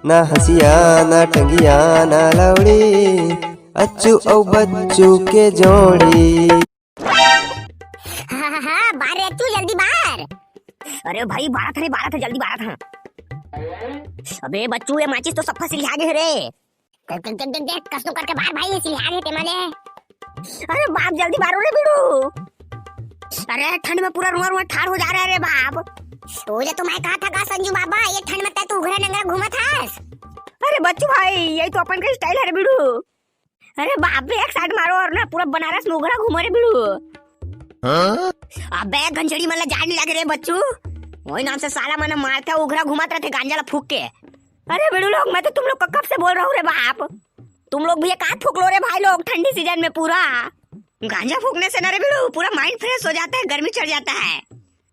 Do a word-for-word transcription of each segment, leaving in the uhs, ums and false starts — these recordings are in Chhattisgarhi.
ना हंसिया, ना टंगिया, ना लौड़ी, अच्छू अउ बच्चू के जोड़ी। हाँ, हाँ, हाँ, बार रे अच्छू, जल्दी बार। अरे भाई, बारत हे, बारत हे, जल्दी बारत हे। अबे बच्चू, ये माचिस तो सफा सिलिहा गे हे रे। देख, देख, देख, देख, देख, कस तो करके बार भाई, ये सिलिहा गे हे तेमा ले। अरे बाप, जल्दी बारो रे बिड़ू। अरे ठंड में पूरा रुआ रुआ ठार हो जा रहा है रे बाप। तो ये तो मैं कहा था का संजू बाबा, ये ठंड में तै तो उघरा नंगरा घूमत हस। अरे बच्चू भाई, यही तो अपन का स्टाइल है रे बिड़ू। अरे बाप रे, एक साइड मारो और ना पूरा बनारस में उघरा घूमो रे बिड़ू। हाँ? अबे गंजड़ी मन ला जाड़ नहीं लगे रे बच्चू। वही नाम से साला मन मारथे, उघरा घूमत रहथे गांजा ला फूक के। अरे बिड़ू लोग, मैं तो तुम लोग को कब से बोल रहा हूँ रे बाप, तुम लोग भी एक आध फूक लो रे भाई लोग, ठंडी सीजन में पूरा। गांजा फूकने से ना रे बिड़ू, पूरा माइंड फ्रेश हो जाता है, गर्मी चढ़ जाता है।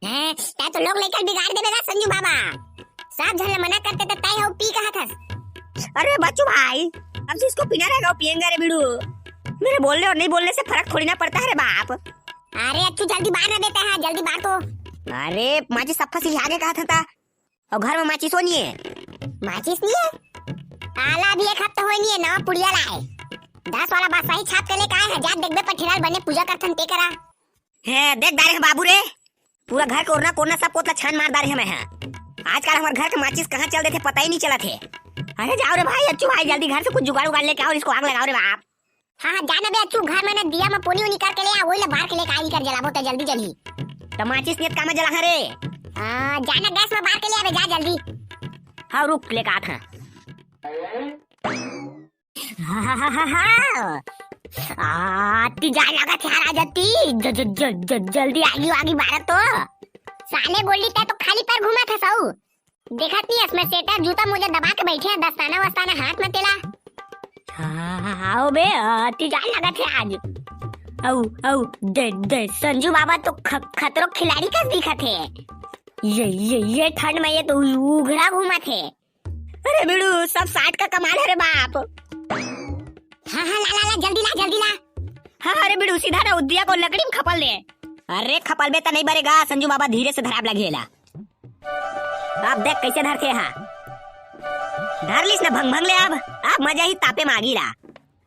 हैं, तै तो लोग लेकर बिगाड़ देबे गा संजू बाबा। सब झन ला मना करते त तै हऊ पी कहत हस। अरे बच्चू भाई, अब जिसको पीना रहेगा वो पिएंगे रे बिड़ू। मेरे बोलने और नहीं बोलने से फर्क थोड़ी ना पड़ता है रे बाप। अरे अच्छू जल्दी बार ना देता है, जल्दी बार तो। अरे माचिस सफा सिलिहा गे कहत हस ता। और घर में माचिसो नहीं है। माचिस नहीं है? आला भी एक हफ्ता होय नहीं है, नवा पुड़िया लाए। दस वाला बादशाही छाप के लेके आए हैं, जा देखबे पठिराल बने पूजा करथन ते करा। है, देख डारे हैं बाबू रे, पूरा घर के ओरना कोरना सब कोतला छान मार डारे हैं मैं, हाँ। आजकल हमारे घर के माचिस कहाँ चल देथे, पता ही नहीं चला थे। अरे जाओ रे भाई, अच्छू भाई, जल्दी घर से कुछ जुगाड़ उगाड़ लेके आओ, इसको आग लगाओ रे बाप। हाँ, हाँ, जाना बे अच्छू, घर में ना दिया में पोनी ओनी करके ले आ, वही ले बार के लेके आई कर जलाबो ते जल्दी जल्दी। तो माचिस नियत काम जला है रे। आ, जाना गैस में बार के ले आबे, जा जल्दी। हाँ, रुक, लेके आत हाँ। आ, ती जा लागत यार, आ जाती। ज-, ज-, ज-, ज-, जल्दी आगी वागी बारत तो। साले गोल्डी, तै तो खाली पैर घूमत हस। देखत नहीं हस, मैं स्वेटर जूता मोजा दबा के बैठे हैं, दस्ताना वस्ताना हाथ में तेला। हाँ, हाँ, हाँ, हाँ, ओ बे, अति जान लागत हे आज। अउ, अउ, दे, दे, संजू बाबा तो ख-, खतरो खिलाड़ी कस दिखत हे। ये, ये, ये ठंड में ये तो उ-, उघरा घूमत हे। अरे बिड़ू, सब साठ का कमाल है रे बाप। हाँ, हाँ, ला, ला, ला, जल्दी ला, जल्दी ला। हाँ, अरे बिड़ू, सीधा ना उद्दिया को लकड़ी में खपल दे। अरे खपल बे त नहीं बरेगा, संजू बाबा धीरे से धराब लगे ला। अब देख कैसे धरथे हा। धर लिस ना भंग भंग ले अब, अब मजा ही तापे मागी ला।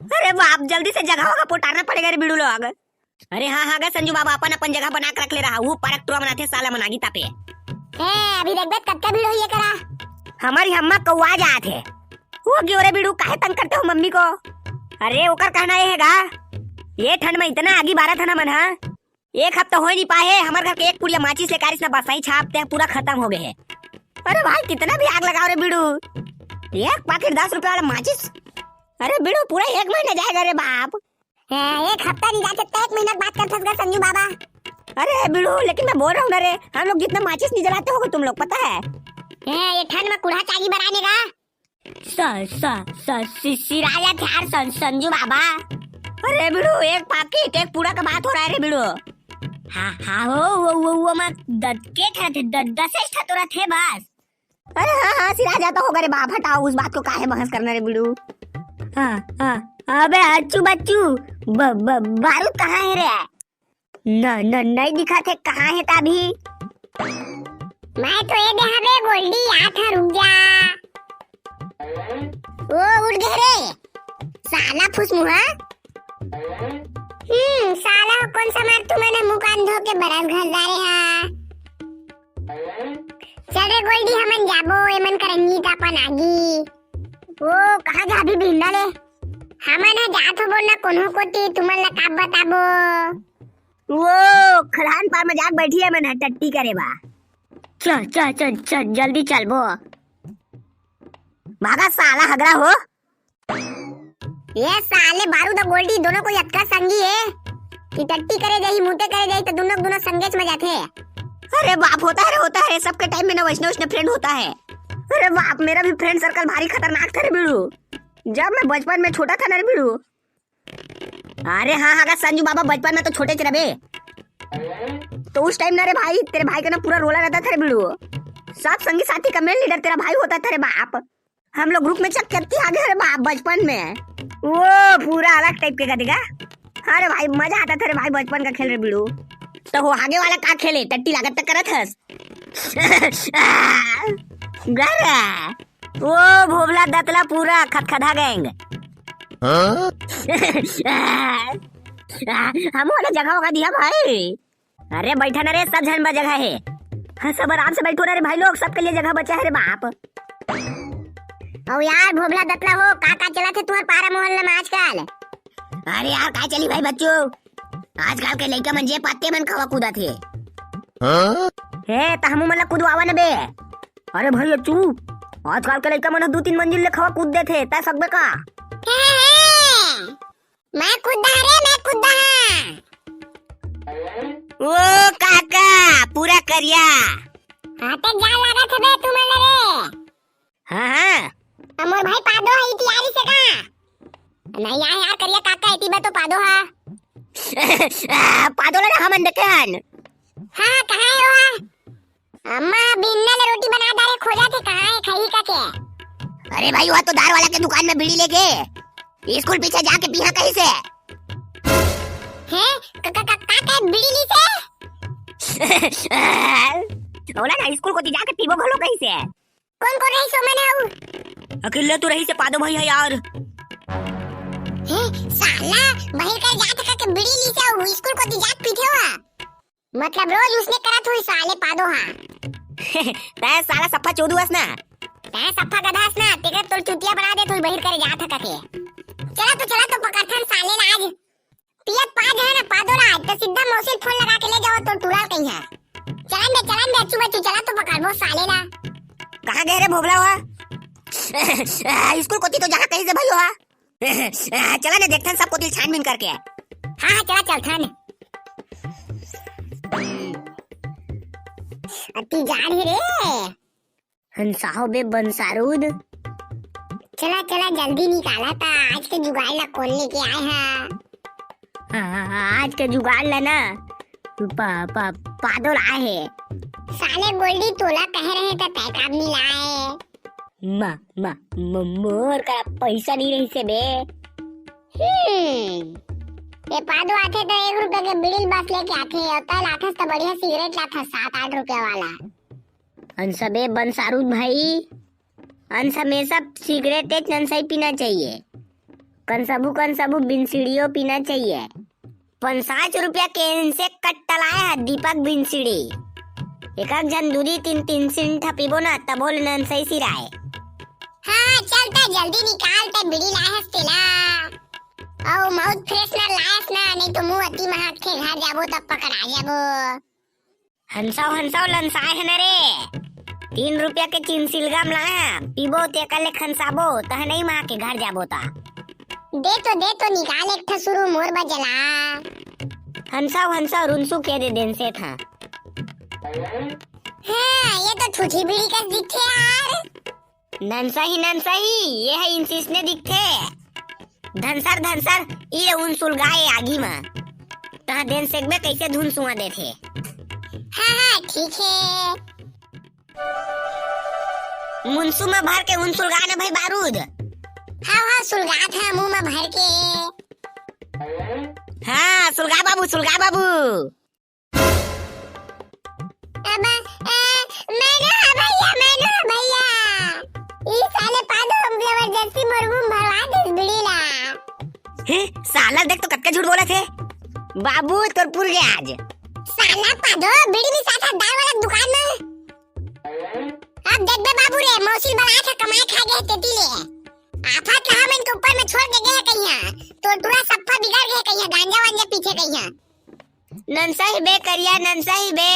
अरे बाप, जल्दी से जगह होगा पोटारना पड़ेगा रे बिड़ू लोग। अरे हाँ, हाँ गा संजू बाबा, अपन अपन जगह बना के रख ले रहा, वो पारक टुरा बनाथे साला मन आगी तापे। ए, अभी देखबे कतका भीड़ होई एकरा। हमारी हम्मा कौआ जात हे। वो क्यों रे बिड़ू, काहे तंग करते हो मम्मी को? अरे ओकर कहना ये है गा, ये ठंड में इतना आगी बारत हे ना मन हा, एक हफ्ता हो ही नहीं पाए है, हमारे घर के एक पुड़िया माचिस लेकर इसने बसाई छापते हैं, पूरा खत्म हो गए है। अरे भाई, कितना भी आग लगाओ रे बिड़ू, एक पाकिट दस रुपया वाला माचिस, अरे बिड़ू, पूरा एक महीना जाएगा रे बाप। हैं, एक हफ्ता नहीं जाते, तो एक महीना के बात करथस गा संजू बाबा। अरे बिड़ू, लेकिन मैं बोल रहा हूँ ना रे, हम लोग जितना माचिस नहीं जलाते होगे तुम लोग, पता है? हैं, ये ठंड में कूढ़ा चागी बनाने का? स-, स-, स-, सि-, सिराया थे यार सं-, संजू बाबा। अरे बिड़ू, एक पाकिट, एक पूरा का बात हो रहा है रे बिड़ू। हाँ, हाँ, हो, वो, वो, वो मैं द-, के ठा थे, द-, दस ठा तो रथे बस। अरे हाँ, हाँ, सिरा जाता होगा रे बाप, हटाओ, उस बात को काहे बहस करना रे बिड़ू। हाँ, हाँ, अबे अच्छू बच्चू, ब-, ब-, बारूद कहाँ है रे? न, न, नहीं दिखा थे, कहाँ है ता अभी? मैं तो ये दे हबे गोल्डी, आ था, रुक जा। ओ, उठ गए रे, साला फुसमुहा। हम्म, साला कौन सा मार तू मैंने मुंह कान धो के बरस घस डारे हा। चल रे गोल्डी, हमन जाबो, एमन करंगी त अपन आगी। ओ, कहाँ जाबी बिहन्ना ले? हमन ह जात होबो ना कोनो कोती, तुमन ला का बताबो? वो खदान पार में जाके बैठी है, मन ह टट्टी करे बा। चल, चल, चल, चल, जल्दी चलबो। भागा साला हगरा हो। ये साले बारूद और गोल्डी दोनों कोई अतका संगी है कि टट्टी करे जाही, मूते करे जाही तो दोनों दोनों संगेच में जाथे। अरे बाप, होता है रे, होता है, सबके टाइम में ना वैसने वैसने फ्रेंड होता है। अरे बाप, मेरा भी फ्रेंड सर्कल भारी खतरनाक था रे बिड़ू। जब मैं बचपन में छोटा था ना रे बिड़ू, अरे हाँ, हाँ, संजू बाबा, बचपन में तो छोटे च रहे। तो उस टाइम ना रे भाई, तेरे भाई का ना पूरा रोला रहता था रे बिड़ू। सब संगी साथी का मेन लीडर तेरा भाई होता था रे बाप। हम लोग ग्रुप में चक चकती आ गए रे बाप बचपन में। वो पूरा अलग टाइप के का देगा। अरे भाई, मजा आता था रे भाई बचपन का खेल रे बिड़ू। तो हो आगे वाला का खेले, टट्टी लागत तक करत हस। घर ओ भोभला दतला पूरा खदखदा गैंग। हाँ? हमू ला जगह वगह दिहा भाई। अरे बैठा ना रे, सब झन बर जगह हे। हाँ, सब आराम से बैठो ना रे भाई लोग, सबके लिए जगह बचा हे रे बाप। अउ यार भोभला दतला हो, का का चलत हे तुंहर पारा मोहल्ला में आजकल? अरे यार, का चली भाई बच्चों, आजकल के लइका मन जे पाते मन खवा कूदत हे। हाँ? हे, त हमू मन ला कूदवावा न बे। अरे भाई अच्छू, आजकल के लइका मन ह दू तीन मंजिल ले खवा कूद देथे, तै सकबे का? हे, हे, हे। मैं कूदा रे, मैं कूदा। ओ काका, पूरा करिया। हाँ, ते जान लागत हबे तुमन ला रे। हाँ, हाँ। अब मोर भाई पादो ह, इती आरिस हे का? नहीं आए यार, करिया काका, इती बा तो पादो ह। पादो ला ना हमन देखे हन। हाँ, कहाँ हे वो? अम्मा बिन्ना ले रोटी बना डारे, खोजा थे कहाँ हे, खही का के? अरे भाई, वो तो दार वाला के दुकान में बीड़ी लेके स्कूल पीछे जाके पीहा कहीं से। हैं? क-, क-, क-, का के बीड़ी ली से? ओला ना स्कूल कोती जाके पीबो घलो कहीं से। कौन कौन रही सो मने अउ? अकेले तो रही से पादो भाई है यार। हैं? साला बहिर कर जात का के बीड़ी ली से अउ स्कूल कोती जाके पीथे हुआ। मतलब रोज उसने करत हुई साले पादो हा। तै साला सफा चोदू अस ना। तै सफा गधा अस ना, तेकर तोर चुतिया बना देत हुई बहिर करे जात ह कथे। चला तो, चला तो पकड़थन साले ला आज। पियत पा जे है ना पादो ला, तो सीधा मौसी फोन लगा के ले जाओ तो टूरा कहीं है। चलन दे, चलन दे, अच्छू बच्चू, चला तो पकड़बो साले ला। कहाँ गए रे भोभला हुआ? स्कूल कोती तो जहाँ कहीं से भाई हुआ। चला ना देखथन सब कोती छानबीन करके। हाँ, हाँ, चला चलथन। अति जाड़ हे रे। हंसाओ बे बंसारूद। चला, चला, जल्दी निकाला ता, आज के जुगाड़ ला कौन लेके आए हा? हाँ, हाँ, हाँ, आज के जुगाड़ ला ना, पा-, पा-, पादो ला हे। साले गोल्डी तोला कहे रहे त तै काब नी लाए। मा, मा, म-, मोर करा पैसा नहीं रही से बे। हम्म, ये पादो आथे तो एक रुपया के बीड़ी बस लेके आथे, और तै लाथस तो बढ़िया सिगरेट लाथस सात आठ रुपया वाला। अन सबे बंसारूद भाई, अन हमेशा सिगरेट एक नंसई पीना चाहिए। कन सबू, कन सबू बिनसीड़ियो पीना चाहिए। पचास रुपया के इनसे कट्टा लाए है दीपक बिनसीड़ी। एक एक झन दूधी तीन तीन सिन ठपीबो ना, तभो ले नंसई सिराए। हाँ, चल त जल्दी निकाल, ते बीड़ी लाए हस तेला। अउ माउथ फ्रेशनर लायस ना, नहीं तो मुंह अति महक के घर जाबो तब पकड़ा जाबो। हंसाओ, हंसाओ, लंसाए है ना रे। तीन रुपया के चिनसिलगाम लाया, पीबो तेकर ले खनसाबो, तह नहीं माँ के घर जाबो ता। दे तो, दे तो, निकाल एक ठा सुरू मोर बजला। हंसाओ, हंसाओ, रुनसू के दे देन से था। हाँ, ये तो ठूठी बीड़ी कस दिखे यार। नंसही, नंसही, ये है इंसिस ने दिखथे। धनसर, धनसर, ई ले उन सुलगाए आगी म। तहाँ देन सेकबे कैसे धुन सुआ देथे। हाँ, हाँ, ठीक है। मुंसू म भर के उन सुलगा न भाई बारूद। हाँ, हाँ, सुलगात है मुंह म भर के। हाँ, सुलगा बाबू, सुलगा बाबू। अब, ए, मैं ना भैया, मैं ना भैया। ई साले पादो हम जबरदस्ती मोर मुंह भरवा दिस बीड़ी ला। हे, साला देख तो कतका झूठ बोलत हे। बाबू, तोर पुर गया आज। साला पादो, बीड़ी भी साथ साथ दार वाला दुकान में। अब देख बे बाबू रे, मौसी बलाए था कमाए खा गए तेती ले। आफत ला हमन के ऊपर में छोड़ के गए कहिया। तो टूरा सप्पा बिगड़ गए कहिया, गांजा वांजा पीछे कहिया। नंसही बे करिया, नंसही बे,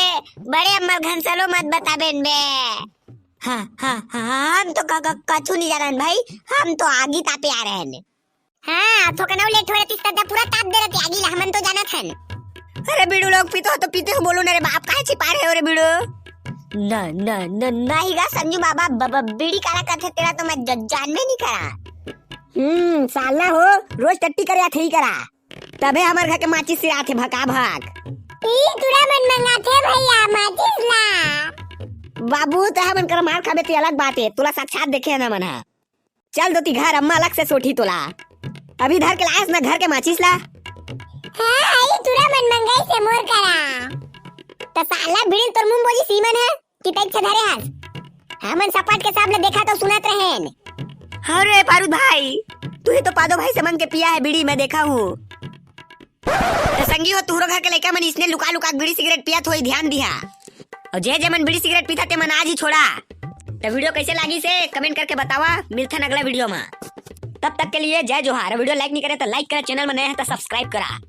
बड़े अम्मा ल घनसलो मत बताबेन बे। हाँ, हाँ, हाँ, हम तो क-, क-, कछु नहीं जानन भाई, हम तो आगी तापे आ रहे हैं। हाँ, थोकनऊ लेट हो रहती त पूरा ताप दे रहती आगी ला, हमन तो जानत हन। अरे बीड़ू लोग पीते हो तो पीते हो, बोलो ना रे बाप, काहे छिपा रहे हो रे बीड़ू? ना, ना, ना, नहीं गा संजू बाबा, ब-, ब-, बीड़ी काला कथे तेरा तो मैं ज-, जानबे नहीं करा। हम्म, साला हो, रोज टट्टी करे आथे ही करा। तभे हमर घर के माचिस सिराथे भका भक। ई टूरा मन मंगाथे भैया माचिस ला। बाबू, ते हमन कर मार खाबे ते अलग बात हे, तोला साक्षात देखे हन हमन ह। चल दोती घर, अम्मा अलग से सोठी तोला। अभी धर के लायस ना घर के माचिस ला। हाँ, ई टूरा मन मंगाइस हे मोर करा। त साला भिड़िन तोर मुंह बोजी सीमन है। कितै छधरे हस? हमन सपाट के सब ले देखा तो सुनत रहेन। अरे बारूद भाई, तू ही तो पादो भाई से मंग के पिया है बीड़ी, मैं देखा हूँ। तो संगी हो, तुहरो घर के लइका मन इसने लुका लुका के बीड़ी सिगरेट पियत होई, ध्यान दिहा। और जे जे मन बीड़ी सिगरेट पीथा ते मन आज ही छोड़ा। तो वीडियो कैसे लागिस हे कमेंट करके बतावा, मिलथन अगला वीडियो में। तब तक के लिए जय जोहार। वीडियो लाइक नहीं करे तो लाइक करा, चैनल में नया है तो सब्सक्राइब करा।